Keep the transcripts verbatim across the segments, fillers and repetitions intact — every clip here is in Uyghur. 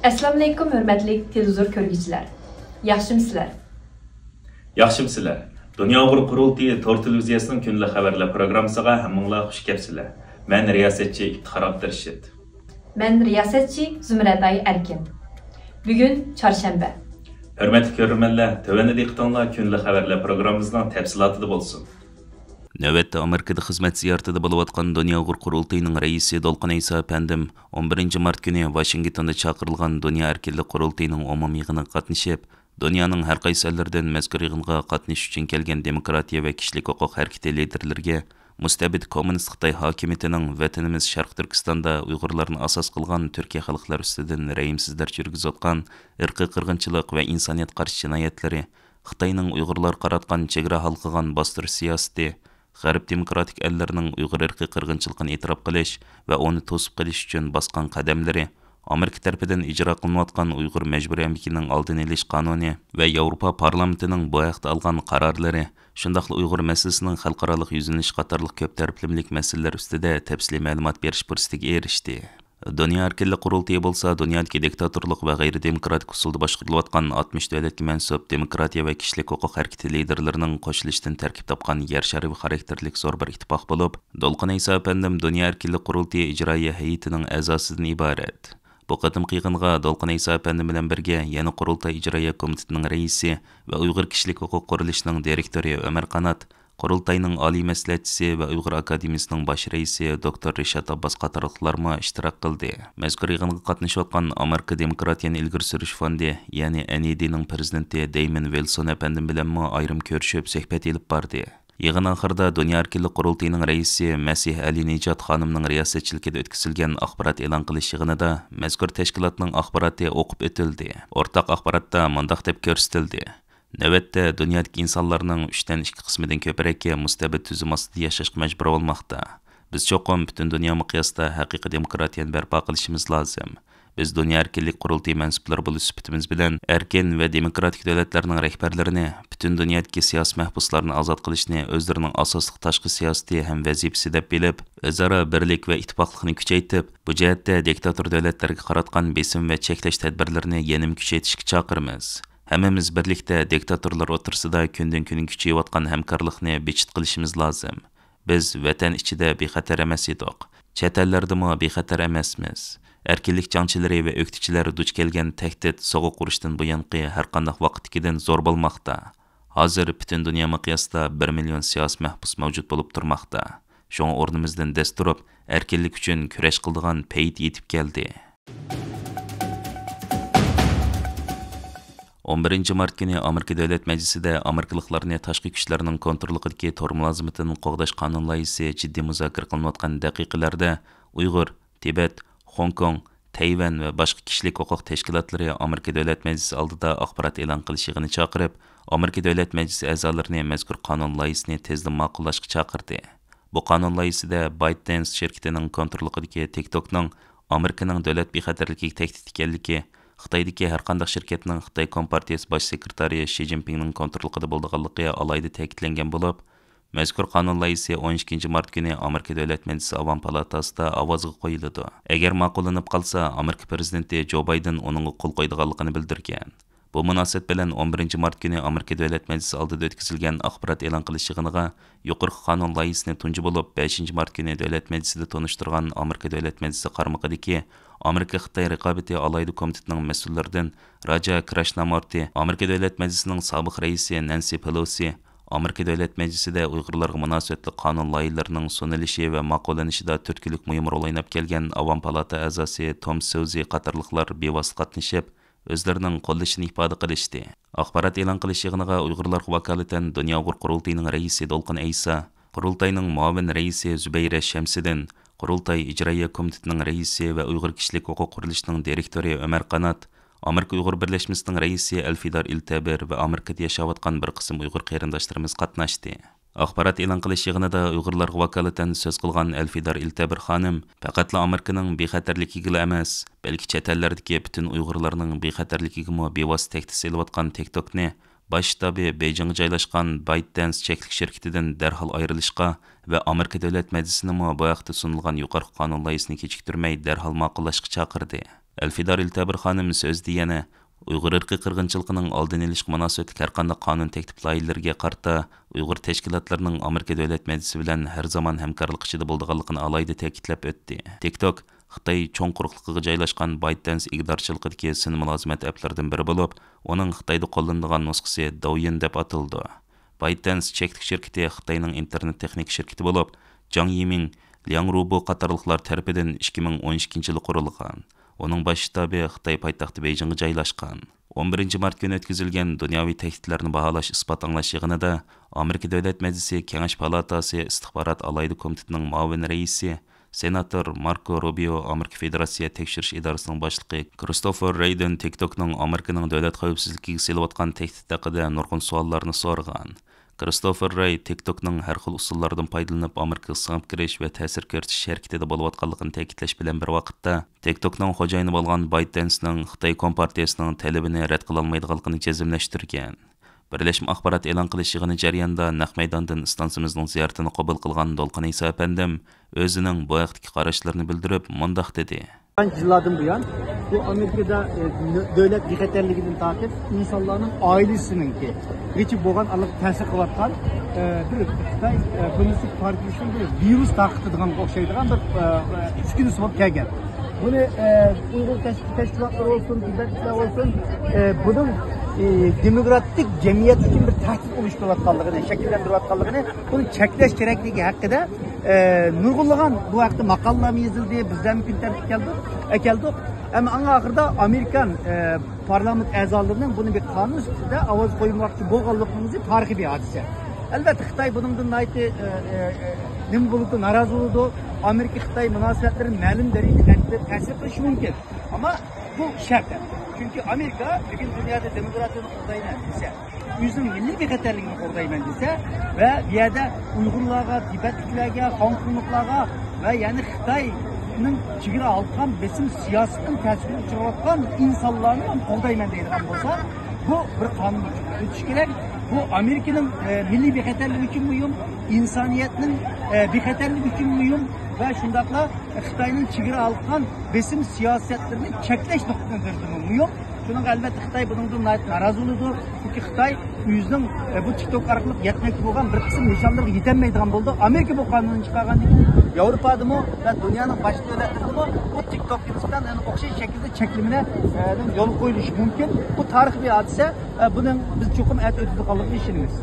ئەسسالامۇئەلەيكۇم، ھۆرمەتلىك تېلېۋىزور كۆرگۈچىلەر. ياخشىمۇسىلەر؟ ياخشىمۇسىلەر؟ دۇنيا ئۇيغۇر قۇرۇلتىيى تور تېلېۋىزىيەسىنىڭ كۈندىلىك خەۋەرلەر پروگراممىسىغا ھەممىڭلار خۇش كەپسىلەر. مەن رىياسەتچى ئىپتىخار ئابدۇرېشىت. مەن رىياسەتچى زۇمرەتئاي ئەركىن. بۈگۈن چارشەنبە. ھۆرمەتلىك كۆرۈرمەنلەر، تۆۋەندە دىققىتىڭلار كۈندىلىك خەۋەرلەر پروگراممىمىزنىڭ تەپسىلاتىدا بولسۇن. نۆۋەتتە ئامېرىكىدا خىزمەت زىيارىتىدە بولۇۋاتقان دۇنيا ئۇيغۇر قۇرۇلتىيىنىڭ رەئىسى دولقۇن ئەيسا ئەپەندىم ئون بىرىنچى مارت كۈنى ۋاشىنگتوندا چاقىرىلغان دۇنيا ئەركىنلىك قۇرۇلتىيىنىڭ ئومۇميىغىنىغا قاتنىشىپ، دۇنيانىڭ ھەر قايسى ئەللىرىدىن مەزكۇر يىغىنغا قاتنىشىش ئۈچۈن كەلگەن دېموكراتىيە ۋە كىشىلىك ھوقۇق ھەرىكىتى لىدېرلىرىگە مۇستەبىت كوممۇنىست خىتاي ھاكىمىيىتىنىڭ ۋەتىنىمىز شەرقىي تۈركىستاندا ئۇيغۇرلارنى ئاساس قىلغان تۈركىي خەلقلەر ئۈستىدىن رەھىمسىزلەرچە يۈرگۈزۈۋاتقان ئىرقىي قىرغىنچىلىق ۋە ئىنسانىيەتكە قارشى جىنايەتلىرى، خىتاينىڭ ئۇيغۇرلارغا قاراتقان چېگرا ھالقىغان باستۇرۇش سىياسىتى، غەرب دېموكراتىك ئەللىرىنىڭ ئۇيغۇر ئىرقىي قىرغىنچىلىقىنى ئېتىراپ قىلىش ۋە ئۇنى توسۇپ قېلىش ئۈچۈن باسقان قەدەملىرى، ئامېرىكا تەرىپىدىن ئىجرا قىلىنىۋاتقان ئۇيغۇر مەجبۇرىي ئەمگىكىنىڭ ئالدىنى ئېلىش قانۇنى ۋە ياۋروپا پارلامېنتىنىڭ بۇ ھەقتە ئالغان قارارلىرى، شۇنداقلا ئۇيغۇر مەسىلىسىنىڭ خەلقئارالىق يۈزلىنىشى قاتارلىق كۆپ تەرەپلىمىلىك مەسىلىلەر ئۈستىدە تەپسىلىي مەلۇمات بېرىش پۇرسىتىگە ئېرىشتى. دۇنيا ئەركىنلىك قۇرۇلتىيى بولسا دۇنيادىكى دىكتاتورلۇق ۋە غەيرىي دېموكراتىك ئۇسۇلدا باشقۇرۇلۇۋاتقان ئاتمىش دۆلەتكە مەنسۇپ دېموكراتىيە ۋە كىشىلىك ھوقۇق ھەرىكىتى لىدېرلىرىنىڭ قوشۇلۇشىدىن تەركىب تاپقان يەر شارى خاراكتېرلىك زور بىر ئىتتىپاق بولۇپ، دولقۇن ئەيسا ئەپەندىم دۇنيا ئەركىنلىك قۇرۇلتىيى ئىجرائىيە ھەيئىتىنىڭ ئەزاسىدىن ئىبارەت. بۇ قېتىمقى يىغىنغا دولقۇن ئەيسا ئەپەندىم بىلەن بىرگە يەنە قۇرۇلتاي ئىجرائىيە كومىتېتىنىڭ رەئىسى ۋە ئۇيغۇر كىشىلىك ھوقۇق قۇرۇلۇشىنىڭ دىرېكتورى ئۆمەر قانات، قۇرۇلتاينىڭ ئالىي مەسلىھەتچىسى ۋە ئۇيغۇر ئاكادېمىيىسىنىڭ باش رەئىسى دوكتور رىشات ئابباس قاتارلىقلارمۇ ئىشتىراك قىلدى. مەزكۇر يىغىنغا قاتنىشىۋاتقان ئامېرىكا دېموكراتىيەنى ئىلگىرى سۈرۈش فوندى، يەنى ئەن ئى دى نىڭ پىرېزىدېنتى دەيمون ۋىلسون ئەپەندىم بىلەنمۇ ئايرىم كۆرۈشۈپ سۆھبەت ئېلىپ باردى. يىغىن ئاخىرىدا دۇنيا ئەركىنلىك قۇرۇلتىيىنىڭ رەئىسى مەسىھ ئەلى نىجات خانىمنىڭ رىياسەتچىلىكىدە ئۆتكۈزۈلگەن ئاخبارات ئېلان قىلىش يىغىنىدا مەزكۇر تەشكىلاتنىڭ ئاخباراتى ئوقۇپ ئۆتۈلدى. ئورتاق ئاخباراتتا مۇنداق دەپ كۆرسىتىلدى: نۆۋەتتە دۇنيادىكى ئىنسانلارنىڭ ئۈچتىن ئىككى قىسمىدىن كۆپرەكى مۇستەبىت تۈزۈم ئاستىدا ياشاشقا مەجبۇر بولماقتا. بىز چوقۇم پۈتۈن دۇنيا مىقياسىدا ھەقىقىي دېموكراتىيەنى بەرپا قىلىشىمىز لازىم. بىز دۇنيا ئەركىنلىك قۇرۇلتىيى مەنسۇپلىرى بولۇش سۈپىتىمىز بىلەن ئەركىن ۋە دېموكراتىك دۆلەتلەرنىڭ رەھبەرلىرىنى پۈتۈن دۇنيادىكى سىياسىي مەھبۇسلارنى ئازاد قىلىشنى ئۆزلىرىنىڭ ئاساسلىق تاشقى سىياسىتى ھەم ۋەزىپىسى دەپ بىلىپ، ئۆزئارا بىرلىك ۋە ئىتتىپاقلىقنى كۈچەيتىپ، بۇ جەھەتتە دىكتاتور دۆلەتلەرگە قاراتقان بېسىم ۋە چەكلەش تەدبىرلىرىنى يەنىمۇ كۈچەيتىشكە چاقىرىمىز. ھەممىمىز بىرلىكتە دىكتاتورلار ئوتتۇرىسىدا كۈندىن-كۈنگە كۈچىيىۋاتقان ھەمكارلىقنى بىچىت قىلىشىمىز لازىم. بىز ۋەتەن ئىچىدە بىخەتەر ئەمەس ئىدۇق. چەت ئەللەردىمۇ بىخەتەر ئەمەسمىز. ئەركىنلىك جەڭچىلىرى ۋە ئۆكتىچىلەر دۇچ كەلگەن تەھدىت سوغۇق ئۇرۇشتىن بۇيانقى ھەرقانداق ۋاقىتتىكىدىن زور بولماقتا. ھازىر پۈتۈن دۇنيا مىقياسىدا بىر مىليون سىياسىي مەھبۇس مەۋجۇت بولۇپ تۇرماقتا. شۇڭا ئورنىمىزدىن دەس تۇرۇپ، ئەركىنلىك ئۈچۈن كۈرەش قىلىدىغان پەيت يېتىپ كەلدى. ئون بىرىنچى مارت كۈنى ئامېرىكا دۆلەت مەجلىسىدە ئامېرىكىلىقلارنى تاشقى كۈچلەرنىڭ كونتروللۇقىدىكى تور مۇلازىمىتىدىن قوغداش قانۇن لايىھىسى جىددىي مۇزاكىرە قىلىنىۋاتقان دەقىقىلەردە ئۇيغۇر، تىبەت، خوڭكوڭ، تەيۋەن ۋە باشقا كىشىلىك ھوقۇق تەشكىلاتلىرى ئامېرىكا دۆلەت مەجلىسى ئالدىدا ئاخبارات ئېلان قىلىش يىغىنى چاقىرىپ، ئامېرىكا دۆلەت مەجلىسى ئەزالىرىنى مەزكۇر قانۇن لايىھىسىنى تېزلا ماقۇللاشقا چاقىردى. بۇ قانۇن لايىھىسىدە ByteDance شىركىتىنىڭ كونتروللۇقىدىكى تىك توكنىڭ ئامېرىكىنىڭ دۆلەت بىخەتەرلىكىگە تەھدىت ئىكەنلىكى، خىتايدىكى ھەرقانداق شىركەتنىڭ خىتاي كومپارتىيىسى باش سېكرېتارى شى جىنپىڭنىڭ كونتروللۇقىدا بولىدىغانلىقى ئالاھىدە تەكىتلەنگەن بولۇپ، مەزكۇر قانۇن لايىھىسى ئون ئىككىنچى مارت كۈنى ئامېرىكا دۆلەت مەجلىسى ئاۋام پالاتاسىدا ئاۋازغا قويۇلىدۇ. ئەگەر ماقۇللىنىپ قالسا، ئامېرىكا پىرېزىدېنتى جو بايدېن ئۇنىڭغا قول قويىدىغانلىقىنى بىلدۈرگەن. بۇ مۇناسىۋەت بىلەن ئون بىرىنچى مارت كۈنى ئامېرىكا دۆلەت مەجلىسى ئالدىدا ئۆتكۈزۈلگەن ئاخبارات ئېلان قىلىش يىغىنىغا يۇقىرىقى قانۇن لايىھىسىنى تۇنجى بولۇپ بەشىنچى مارت كۈنى دۆلەت مەجلىسىدە تونۇشتۇرغان ئامېرىكا دۆلەت مەجلىسى قارمىقىدىكى ئامېرىكا خىتاي رىقابىتى ئالاھىدە كومىتېتىنىڭ مەسئۇللىرىدىن راجا كراشنامۇرتى، ئامېرىكا دۆلەت مەجلىسىنىڭ سابىق رەئىسى نەنسى پېلوسى، ئامېرىكا دۆلەت مەجلىسىدە ئۇيغۇرلارغا مۇناسىۋەتلىك قانۇن لايىھىلىرىنىڭ سۇنۇلۇشى ۋە ماقۇللىنىشىدا تۈرتكىلىك مۇھىم رول ئويناپ كەلگەن ئاۋام پالاتا ئەزاسى توم سوزى قاتارلىقلار بىۋاسىتە قاتنىشىپ، ئۆزلىرىنىڭ قوللىشىنى ئىپادە قىلىشتى. ئاخبارات ئېلان قىلىش يىغىنىغا ئۇيغۇرلارغا ۋاكالىتەن دۇنيا ئۇيغۇر قۇرۇلتىيىنىڭ رەئىسى دولقۇن ئەيسا، قۇرۇلتاينىڭ مۇئاۋىن رەئىسى زۇبەيرە شەمسىدىن، قۇرۇلتاي ئىجرائىيە كومىتېتىنىڭ رەئىسى ۋە ئۇيغۇر كىشىلىك ھوقۇق قۇرۇلۇشىنىڭ دىرېكتورى ئۆمەر قانات، ئامېرىكا ئۇيغۇر بىرلەشمىسىنىڭ رەئىسى ئەلفىدار ئىلتەبىر ۋە ئامېرىكىدا ياشاۋاتقان بىر قىسىم ئۇيغۇر قېرىنداشلىرىمىز قاتناشتى. ئاخبارات ئېلان قىلىش يىغىنىدا ئۇيغۇرلارغا ۋاكالىتەن سۆز قىلغان ئەلفىدار ئىلتەبىر خانىم پەقەتلا ئامېرىكىنىڭ بىخەتەرلىكىگىلا ئەمەس، بەلكى چەت ئەللەردىكى پۈتۈن ئۇيغۇرلارنىڭ بىخەتەرلىكىگىمۇ بىۋاسىتە تەھدىت سېلىۋاتقان تىك توكنى باش شتابى بېيجىڭغا جايلاشقان بايت دەنس چەكلىك شىركىتىدىن دەرھال ئايرىلىشقا ۋە ئامېرىكا دۆلەت مەجلىسىنىمۇ بۇ ھەقتە سۇنۇلغان يۇقىرىقى قانۇن لايىھىسىنى كېچىكتۈرمەي دەرھال ماقۇللاشقا چاقىردى. ئەلفىدا رىلتەبىر خانىم سۆزىدە يەنە ئۇيغۇر ئىرقىي قىرغىنچىلىقىنىڭ ئالدىنى ئېلىشقا مۇناسىۋەتلىك ھەرقانداق قانۇن تەكلىپ لايىھىلىرىگە قارىتا ئۇيغۇر تەشكىلاتلىرىنىڭ ئامېرىكا دۆلەت مەجلىسى بىلەن ھەر زامان ھەمكارلىق ئىچىدە بولىدىغانلىقىنى ئالاھىدە تەكىتلەپ ئۆتتى. تىك توك خىتاي چوڭ قۇرۇقلۇقىغا جايلاشقان بايتدەنس ئىگىدارچىلىقىدىكى سىن مۇلازىمەت ئەپلىرىدىن بىرى بولۇپ، ئۇنىڭ خىتايدا قوللىنىدىغان نۇسخىسى دوۋيىن دەپ ئاتىلىدۇ. بايتدەنس چەكلىك شىركىتى خىتاينىڭ ئىنتېرنېت تېخنىكا شىركىتى بولۇپ، جاڭ يىمىڭ، لياڭ رۇبو قاتارلىقلار تەرىپىدىن ئىككى مىڭ ئون ئىككىنچى يىلى قۇرۇلغان. ئۇنىڭ باش شتابى خىتاي پايتەختى بېيجىڭغا جايلاشقان. ئون بىرىنچى مارت كۈنى ئۆتكۈزۈلگەن دۇنياۋى تەھدىتلەرنى باھالاش ئىسپات ئاڭلاش يىغىنىدا ئامېرىكا دۆلەت مەجلىسى كېڭەش پالاتاسى ئىستىخبارات ئالاھىدە كومىتېتىنىڭ مۇئاۋىن رەئىسى، سېناتور ماركو روبىيو، ئامېرىكا فېدېراتسىيە تەكشۈرۈش ئىدارىسىنىڭ باشلىقى كرىستوفېر رەيدىن تىك توكنىڭ ئامېرىكىنىڭ دۆلەت خەۋپسىزلىكىگە سېلىۋاتقان تەھدىت ھەققىدە نۇرغۇن سوئاللارنى سورىغان. كرىستوفېر رەي تىك توكنىڭ ھەر خىل ئۇسۇللاردىن پايدىلىنىپ ئامېرىكىغا سىڭىپ كىرىش ۋە تەسىر كۆرسىتىش ھەرىكىتىدە بولۇۋاتقانلىقىنى تەكىتلەش بىلەن بىر ۋاقىتتا، تىك توكنىڭ خوجايىنى بولغان بايتدەنسنىڭ خىتاي كومپارتىيىسىنىڭ تەلىپىنى رەت قىلالمايدىغانلىقىنى جەزملەشتۈرگەن. بىرلەشمە ئاخبارات ئېلان قىلىش يىغىنى جەريانىدا نەق مەيداندىن ئىستانسىمىزنىڭ زىيارىتىنى قوبۇل قىلغان دولقۇن ئەيسا ئەپەندىم ئۆزىنىڭ بۇ ھەقتىكى قاراشلىرىنى بىلدۈرۈپ مۇنداق دېدى. قانچە يىللاردىن بۇيان بۇ ئامېرىكىدا، ئە، دۆلەت بىخەتەرلىكىدىن تارتىپ ئىنسانلارنىڭ ئائىلىسىنىڭكى غىچى بولغان ئالىغا تەسىر قىلىۋاتقان، ئە، بىر خىتاي، ئە، كوممۇنىستىك پارتىيىسىنىڭ بىر ۋىرۇس تارقىتىدىغانغا ئوخشايدىغان بىر، ئە، ئە، ئۈسكۈنىسى بولۇپ كەلگەن. بۇنى، ئە، ئۇيغۇر تەش-، تەشكىلاتلىرى بولسۇن، تىبەتلىكلەر بولسۇن، ئە، بۇنىڭ، ئە، دېموكراتىك جەمئىيەت ئۈچۈن بىر تەھدىت ئولۇشتۇرۇۋاتقانلىقىنى، شەكىللەندۈرۈۋاتقانلىقىنى، بۇنى چەكلەش كېرەكلىكى ھەققىدە، ئە، نۇرغۇنلىغان بۇ ھەقتە ماقالىلەرمۇ يېزىلدى، بىزلەرمۇ كۈن تەرتىپكە كەلدۇق، ئەكەلدۇق. ئەمما ئەڭ ئاخىرىدا ئامېرىكان، ئە، پارلامېنت ئەزالىرىنىڭ بۇنى بىر قانۇن سۈپىتىدە ئاۋاز قويمىماقچى بولغانلىقىنىڭ ئۆزى تارىخىي بىر ھادىسە. ئەلۋەتتە، خىتاي بۇنىڭدىن ناھايىتى، ئە، ئە، ئە، نېمە بولىدۇ، نارازى بولىدۇ. ئامېرىكا خىتاي مۇناسىۋەتلىرىنى مەلۇم دەرىجىدە تەسىر قىلىشى مۇمكىن. ئەمما بۇ شەرت. چۈنكى ئامېرىكا بۈگۈن دۇنيادا دېموكراتىيەنى قوغدايمەن دېسە، ئۆزىنىڭ مىللىي بىخەتەرلىكىنى قوغدايمەن دېسە ۋە بۇ يەردە ئۇيغۇرلارغا، تىبەتلىكلەرگە، خوڭكوڭلۇقلارغا ۋە يەنى خىتاينىڭ چېگرا ھالقىغان بېسىم سىياسىتىنىڭ تەسىرىگە ئۇچراۋاتقان ئىنسانلارنى ھەم قوغدايمەن دەيدىغان بولسا، بۇ بىر قانۇن ئۆتۈشى كېرەك. بۇ ئامېرىكىنىڭ، ئە، مىللىي بىخەتەرلىكى ئۈچۈن مۇھىم، ئىنسانىيەتنىڭ، ئە، بىخەتەرلىكى ئۈچۈن مۇھىم ۋە شۇنداقلا خىتاينىڭ چېگرا ھالقىغان بېسىم سىياسەتلىرىنى چەكلەش نۇقتىئى نەزىرىدىنمۇ مۇھىم. شۇنىڭغا ئەلۋەتتە خىتاي بۇنىڭدىن ناھايىتى نارازى بولىدۇ. چۈنكى خىتاي ئۆزىنىڭ، ئە، بۇ تىك توك ئارقىلىق يەتمەكچى بولغان بىر قىسىم نىشانلىرىغا يېتەلمەيدىغان بولىدۇ. ئامېرىكا بۇ قانۇننى چىقارغاندىن كېيىن ياۋروپادىمۇ ۋە دۇنيانىڭ باشقا دۆلەتلىرىدىمۇ بۇ تىك توكقا نىسبەتەن يەنە ئوخشاش شەكىلدە چەكلىمىلەر، ئە، يولغا قويۇلۇشى مۇمكىن. بۇ تارىخىي بىر ھادىسە. ئە، بۇنىڭ بىز چوقۇم ئەتە ئۆتىدىغانلىقىغا ئىشىنىمىز.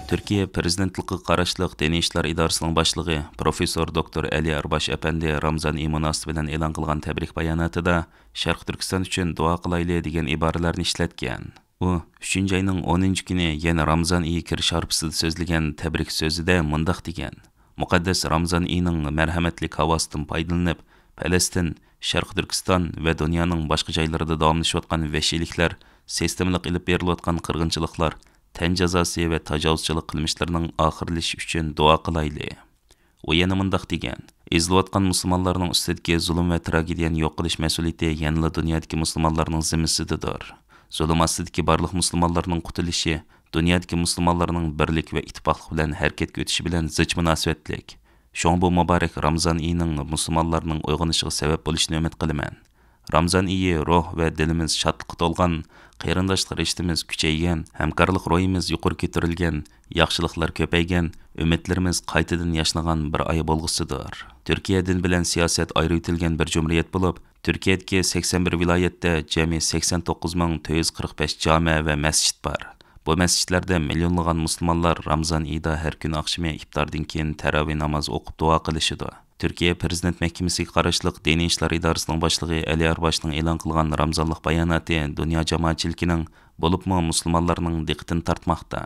تۈركىيە پىرېزىدېنتلىقىغا قاراشلىق دىنىي ئىشلار ئىدارىسىنىڭ باشلىقى پروفېسسور دوكتور ئەلى ئەرباش ئەپەندى رامزان ئېيى مۇناسىۋىتى بىلەن ئېلان قىلغان تەبرىك باياناتىدا شەرقىي تۈركىستان ئۈچۈن دۇئا قىلايلى دېگەن ئىبارىلەرنى ئىشلەتكەن. ئۇ ئۈچىنچى ئاينىڭ ئونىنچى كۈنى يەنە رامزان ئېيى كىرىش ھارپىسىدا سۆزلىگەن تەبرىك سۆزىدە مۇنداق دېگەن: مۇقەددەس رامزان ئېيىنىڭ مەرھەمەتلىك ھاۋاسىدىن پايدىلىنىپ، پەلەستىن، شەرقىي تۈركىستان ۋە دۇنيانىڭ باشقا جايلىرىدا داۋاملىشىۋاتقان ۋەھشىيلىكلەر، سىستېمىلىق ئېلىپ بېرىلىۋاتقان قىرغىنچىلىقلار، تەن جازاسى ۋە تاجاۋۇزچىلىق قىلمىشلىرىنىڭ ئاخىرلىشىشى ئۈچۈن دۇئا قىلايلى. ئۇ يەنە مۇنداق دېگەن: ئېزىلىۋاتقان مۇسۇلمانلارنىڭ ئۈستىدىكى زۇلۇم ۋە تىراگېدىيەنى يوق قىلىش مەسئۇلىيىتى يەنىلا دۇنيادىكى مۇسۇلمانلارنىڭ زىممىسىدىدۇر. زۇلۇم ئاستىدىكى بارلىق مۇسۇلمانلارنىڭ قۇتۇلۇشى دۇنيادىكى مۇسۇلمانلارنىڭ بىرلىك ۋە ئىتتىپاقلىق بىلەن ھەرىكەتكە ئۆتۈشى بىلەن زىچ مۇناسىۋەتلىك. شۇڭا بۇ مۇبارەك رامزان ئېيىنىڭ مۇسۇلمانلارنىڭ ئويغىنىشىغا سەۋەب بولۇشىنى ئۈمىد قىلىمەن. رامزان ئېيى روھ ۋە دىلىمىز شادلىققا تولغان، قېرىنداشلىق رىشتىمىز كۈچەيگەن، ھەمكارلىق روھىمىز يۇقىرى كۆتۈرۈلگەن، ياخشىلىقلار كۆپەيگەن، ئۈمىدلىرىمىز قايتىدىن ياشنىغان بىر ئاي بولغۇسىدۇر. تۈركىيە دىن بىلەن سىياسەت ئايرىۋېتىلگەن بىر جۇمھۇرىيەت بولۇپ، تۈركىيەدىكى سەكسەن بىر ۋىلايەتتە جەمئىي سەكسەن توققۇز مىڭ تۆت يۈز قىرىق بەش جامە ۋە مەسچىت بار. بۇ مەسچىتلەردە مىليونلىغان مۇسۇلمانلار رامزان ئېيىدا ھەر كۈنى ئاخشىمى ئىپتاردىن كېيىن تەراۋىھ نامازى ئوقۇپ دۇئا قىلىشىدۇ. تۈركىيە پىرېزىدېنت مەھكىمىسىگە قاراشلىق دىنىي ئىشلار ئىدارىسىنىڭ باشلىقى ئەلى ئەرباشنىڭ ئېلان قىلغان رامزانلىق باياناتى دۇنيا جامائەتچىلىكىنىڭ، بولۇپمۇ مۇسۇلمانلارنىڭ دىققىتىنى تارتماقتا.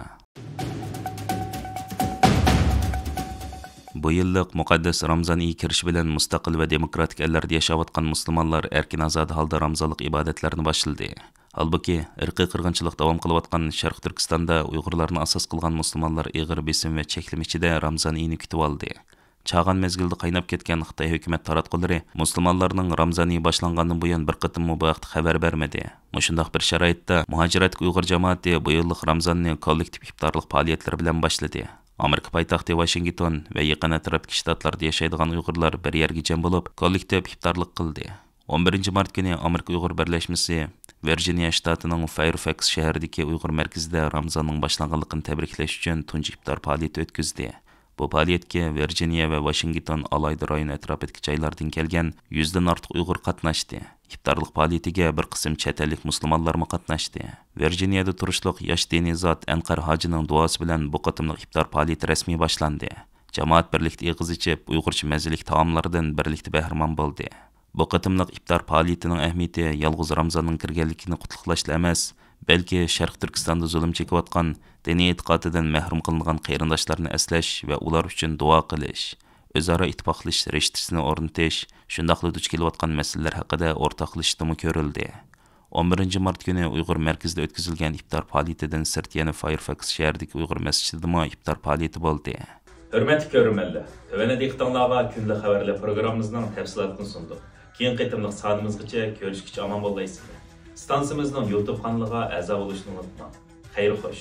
بۇ يىللىق مۇقەددەس رامزان ئېيى كىرىشى بىلەن مۇستەقىل ۋە دېموكراتىك ئەللەردە ياشاۋاتقان مۇسۇلمانلار ئەركىن-ئازادە ھالدا رامزانلىق ئىبادەتلەرنى باشلىدى. ھالبۇكى، ئىرقىي قىرغىنچىلىق داۋام قىلىۋاتقان شەرقىي تۈركىستاندا ئۇيغۇرلارنى ئاساس قىلغان مۇسۇلمانلار ئېغىر بېسىم ۋە چەكلىمە ئىچىدە رامزان ئېيىنى كۈتۈۋالدى. چاغان مەزگىلدە قايناپ كەتكەن خىتاي ھۆكۈمەت تاراتقۇلىرى مۇسۇلمانلارنىڭ رامزان ئېيى باشلانغاندىن بۇيان بىر قېتىممۇ بۇ ھەقتە خەۋەر بەرمىدى. مۇشۇنداق بىر شارائىتتا مۇھاجىرەتتىكى ئۇيغۇر جامائىتى بۇ يىللىق رامزاننى كوللېكتىپ ئىپتارلىق پائالىيەتلىرى بىلەن باشلىدى. ئامېرىكا پايتەختى ۋاشىنگتون ۋە يېقىن ئەتراپتىكى شتاتلاردا ياشايدىغان ئۇيغۇرلار بىر يەرگە جەم بولۇپ، كوللېكتىپ ئىپتارلىق قىلدى. ئون بىرىنچى مارت كۈنى ئامېرىكا ئۇيغۇر بىرلەشمىسى ۋىرجىنىيە شتاتىنىڭ فەيرفەكس شەھىرىدىكى ئۇيغۇر مەركىزىدە رامزاننىڭ باشلانغانلىقىنى تەبرىكلەش ئۈچۈن تۇنجى ئىپتار پائالىيىتى ئۆتكۈزدى. بۇ پائالىيەتكە ۋىرجىنىيە ۋە ۋاشىنگتون ئالاھىدە رايون ئەتراپىدىكى جايلاردىن كەلگەن يۈزدىن ئارتۇق ئۇيغۇر قاتناشتى. ئىپتارلىق پائالىيىتىگە بىر قىسىم چەت ئەللىك مۇسۇلمانلارمۇ قاتناشتى. ۋىرجىنىيەدە تۇرۇشلۇق ياش دىنىي زات ئەنقەر ھاجىنىڭ دۇئاسى بىلەن بۇ قېتىملىق ئىپتار پائالىيىتى رەسمىي باشلاندى. جامائەت بىرلىكتە ئېغىز ئېچىپ، ئۇيغۇرچە مەززىلىك تائاملاردىن بىرلىكتە بەھرىمەن بولدى. بۇ قېتىملىق ئىپتار پائالىيىتىنىڭ ئەھمىيىتى يالغۇز رامزاننىڭ كىرگەنلىكىنى قۇتلۇقلاشلا ئەمەس، بەلكى شەرقىي تۈركىستاندا زۇلۇم چېكىۋاتقان، دىنىي ئېتىقادىدىن مەھرۇم قىلىنغان قېرىنداشلارنى ئەسلەش ۋە ئۇلار ئۈچۈن دۇئا قىلىش، ئۆزئارا ئىتتىپاقلىشىش رىشتىسىنى ئورنىتىش، شۇنداقلا دۇچ كېلىۋاتقان مەسىلىلەر ھەققىدە ئورتاقلىشىشتىمۇ كۆرۈلدى. ئون بىرىنچى مارت كۈنى ئۇيغۇر مەركىزىدە ئۆتكۈزۈلگەن ئىپتار پائالىيىتىدىن سىرت يەنە فايرفاكس شەھىرىدىكى ئۇيغۇر مەسچىتىدىمۇ ئىپتار پائالىيىتى بولدى. ھۆرمەتلىك كۆرۈرمەنلەر، تۆۋەندە دىققىتىڭلارغا كۈندىلىك خەۋەرلەر پروگراممىمىزنىڭ تەپسىلاتىنى سۇندۇق. كېيىنكى قېتىملىق سانىمىزغىچە كۆرۈشكىچە ئامان بولايسىلەر. ستانسىمىزنىڭ يۇتۇب قانىلىغا ئەزا بولۇشنى ئۇنتۇماڭ. خەير خوش.